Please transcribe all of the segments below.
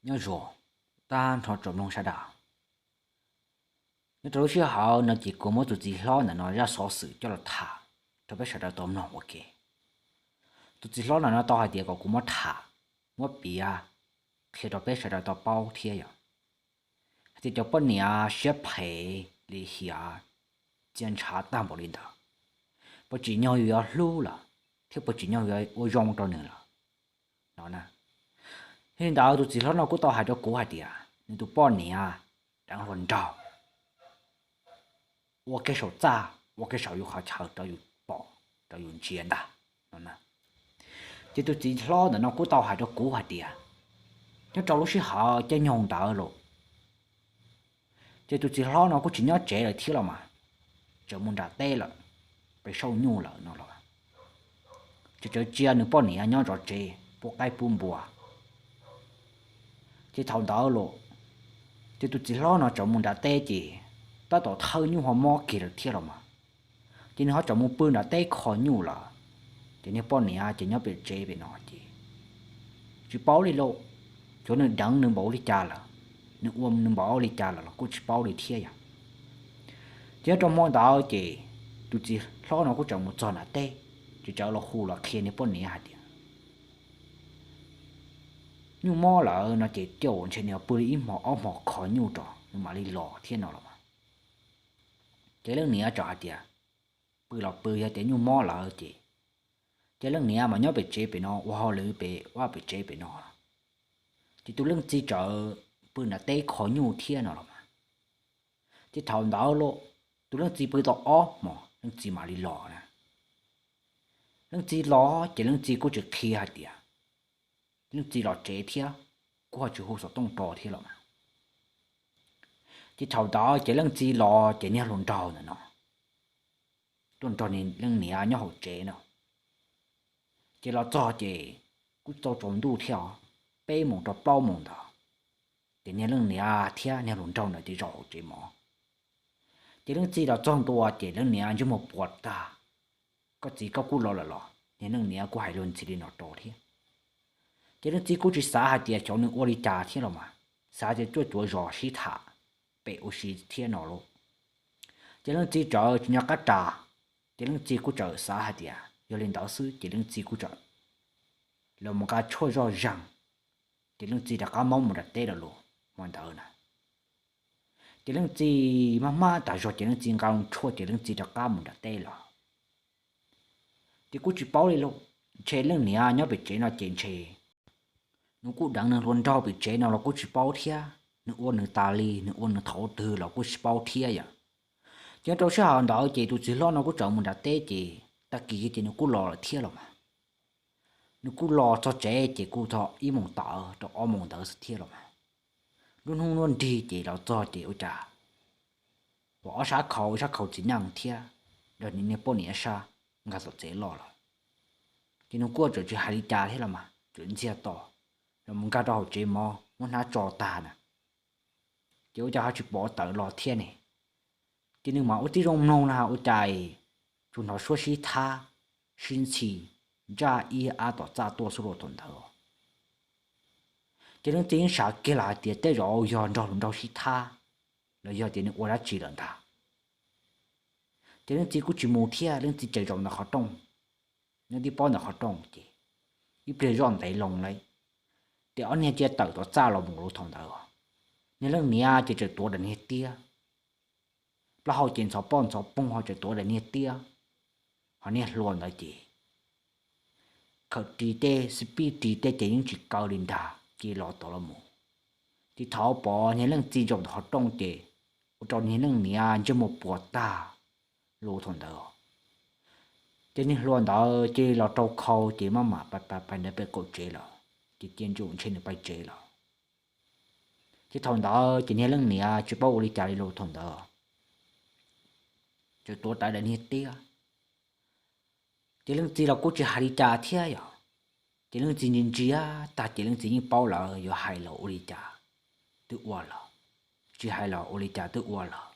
Nyob zoo tag nrho tsoom mloog sawv daws. Nyob rau lub sij hawm no ces kuv muab tus txiv hlob ntawm no zaj xov xwm coj los tham rau peb sawv daws tau mloog ua ke. Tus txiv hlob ntawm no tau hais tias kom kuv muab tham, muab piav qhia rau peb sawv daws tau paub thiab yom, hais tias cov poj niam siab phem, lim hiam, txia ntshav tag npaum li ntawd, puas tsim nyog yus yuav hlub lawm thiab puas tsim nyog yuav ua zoo rau nws lawm no na. Yog li ntawd tus txiv hlob no kuj tau hais rau kuv hais tias nws tus poj niam deev hluas nraug ua kev saum txaj, ua kev saum yus qhov chaw rau yus pom, rau yus ntsia ntag no na. Ces tus txiv hlob ntawm no kuj tau hais rau kuv hais tias nyob rau lub sij hawm caij nyoog ntawd los ces tus txiv hlob no kuj tsis nyob tsev lawm thiab los mas, tseem mus nram teb lawm, pem saum nyuj lawm no los, ces tseem cia nws poj niam nyob zov tsev pub qaib pub npua. Ces thaum ntawd los ces tus txiv hlob no tseem mus nram teb ces tab tom thawj nyuj ho mob kiag lawm thiab los mas, ces nws ho tseem mus pw nram teb kho nyuj lawm. Ces niag poj niam ces nyob pem tsev pem no ces tsis paub li lauj, xyov nws deev nws npaum li cas lawm, nws ua nws npaum li cas lawm los kuj tsis paub li thiab yom. Ces nyob rau hmo ntawd ces tus txiv hlob no kuj tseem mus txog nram teb, ces txawm los hu los qhia niag poj niam hais tias nyuj mob lawm no ces caum ntshe nws pw li ib hmo ob hmo kho nyuj rau nws mam li los thiab no los mas. Ces leej niam txawm hais tias pw los pw, yog tias nyuj mob lawm ces, ces leej niam mas nyob pem tsev pem no ua hauj lwm pem vaj pem tsev pem no. Ces tus leej txiv txawm pw nram teb kho nyuj thiab no los mas. Ces thaum ntawd los tus leej txiv pw tau ob hmos leej txiv mam li los na. Leej txiv los ces leej txiv kuj tsis qhia hais tias leej txiv los tsev thiab, kuj ho tsis hu xov tooj rau thiab los mas. Ces thaum ntawd ces leej txiv los ces niag hluas nraug ntawm no tuaj nrog leej niam nyob hauv tsev no. Ces los txog ces kuj tau tsaus ntuj thiab os, peb moos rau plaub moos ntawd, ces niag leej niam thiab niag hluas nraug ntawd ces zaum hauv tsev mov. Ces leej txiv los txog ntua ces leej niam ntsej muag puas tag. Koj txiv, koj kuj los lawm los? Niag leej niam kuj hais luag ntxhi li no rau thiab. Ces leej txiv kuj tsis xav hais tias xyov nws ua li cas thiab los mas, xav tias tuaj cuav zos sib tham pem ua si thiab no lauj. Ces leej txiv txawm tsis nco qab ras, ces leej txiv kuj txawm xav hais tias yog li ntawd xwb ces leej txiv kuj txawm los mus nqa tshuaj zoj zeeg, ces leej txiv rov qab maub mus nram teb lawm lauj hmo ntawd na. Ces leej txiv maj maj tas zog ces leej txiv nqa tshuaj ces leej txiv rov qab mus nram teb lawm. Ces kuj tsis paub li lauj, ntshe leej niam nyob pem tsev no ces ntshe nws kuj deev nws hluas nraug pem tsev no los kuj tsis paub thiab, nws ua nws tas li, nws ua nws thaum twg los kuj tsis paub thiab yom. Ces nyob rau sij hawm ntawd ces tus txiv hlob no kuj txawm mus nram teb ces tag kis ces nws kuj los lawm thiab los mas. Nws kuj los txog tsev ces kuj txog ib moos tawm rau ob moos ntawd xwb thiab los mas. Lub hnub luaj nrig ces los txog ces ua cas pom ob sab khau, ib sab khau txiv neej thiab nrog nws niag poj niam sab nkag tom tsev los lawm. Ces nws kuj txawm tsis hais li cas thiab los mas, txawm ntxiag to los mus nkag rau hauv tsev mov muab hnab tso tag na. Ces ua cas ho tsis pom tawm los thiab ne? Ces nws mam ua tib zoo mloog na ua cas tsuas hnov suab sib thab, sib ntxhi, ntsaj ib ab tom txaj tuaj xwb los thaum ntawd. Ces leej txiv yeej xav kiag los hais tias tej zaum yog nrog hluas nraug sib thab los yog tias nws ua dab tsi lawm ntag. Ces leej txiv kuj tsis mus thiab, leej txiv tseem zaum ntawm qhov rooj, nyob tib pob ntawm qhov rooj ces ib pliag zoj ntev loo lawm, ces ob niag cia tawm tom txaj los mus lawm thaum ntawd. Niag leej niam ces tseem tuav daim niag tiab, plaub hau ces ntxhov poj ntxhov poog ho tseem tuav daim niag tiab, ho niag hluas ntawd ces khawm ris tej xib pib ris tej ces yeej tsis kaw li ntag ces los tod los mus. Ces thaum pom niag leej txiv zaum ntawm qhov rooj ces ua rau niag leej niam ntsej muag puas tag lawm thaum ntawd. Ces niag hluas ntawd cia li los rau khau ces maj mam pais pais ntawd pem qaum tsev lawm, ces cia ntsum ntshe nws pais tsev lawm. Ces thaum ntawd ces niag leej niam tsis paub ua li cas li lawm thaum ntawd, tseem tuav rawv daim niag tiab. Ces leej txiv los kuj tsis hais li cas thiab yom. Ces leej txiv ntsia ntsia tag ces leej txiv yeej paub lawm yuav hais los ua li cas twb ua lawm, tsis hais los ua li cas twb ua lawm.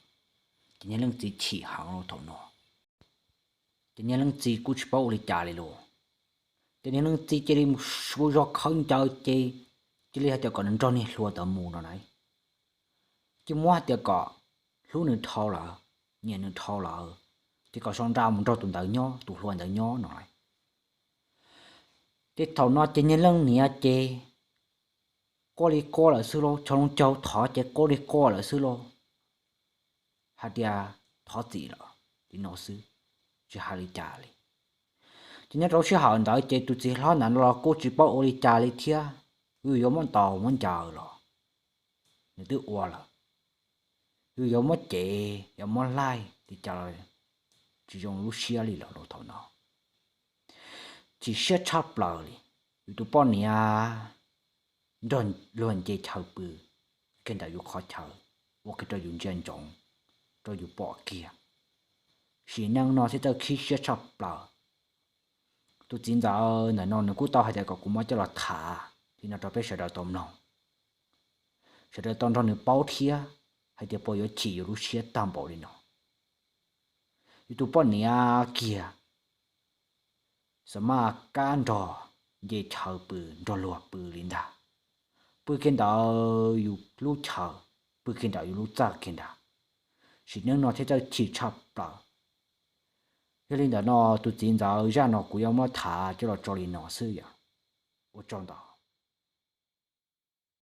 Ces niag leej txiv chim heev lawm thaum no. Ces niag leej txiv kuj tsis paub ua li cas li lawm. Ces niag leej txiv cia li mus suav zog khawb ncaws ces cia li hais tias kom nws nrog niag hluas ntawd mus no na. Ces muab hais tias kom hlub nws dhau lawm, nyiam nws dhau lawm, ces kom sau nra mus nrog tus ntawd nyob, tus hluas ntawd nyob no lauj. Ces thaum no ces niag leej niam ces quaj li quaj lawm xwb lauj, chaw loo caug thov ces quaj li quaj lawm xwb lauj, hais tias thov txim lawm li no xwb, tsis hais li cas li. Ces nyob rau sij hawm ntawd ces tus txiv hlob ntawd los kuj tsis paub ua li cas li thiab, yuav muab ntaus muab ncaws los nws twb ua lawm, yuav muab cev yuav muab laij li cas los tsis zoo lub siab li lawm lauj. Thaum no chim siab tshaj plaws li, yus tus poj niam nrog luag nce chaw pw kiag ntawm yus qhov chaw, ua kiag rau yus ntsia ntsoov, rau yus pom kiag. Sim neej no thiaj txawj khib siab tshaj plaws. Tus txiv ntxawm ntawm no nws kuj tau hais tias kom kuv muab coj los tham li no rau peb sawv daws tau mloog, sawv daws tau nrog nws paub thiab, hais tias puas yuav chim yus lub siab tag npaum li no. Yus tus poj niam kiag xav maj kab nrog nce chaw pw, nrog luag pw li ntag, pw kiag ntawm yus lub chaw, pw kiag ntawm yus lub txaj kiag ntag. Sim neej no thiaj txawj chim tshaj plaws. Yog li ntawm no tus txiv ntxawm zaj no kuv yuav muab tham coj los tso li no xwb yom. Ua tsaug ntau.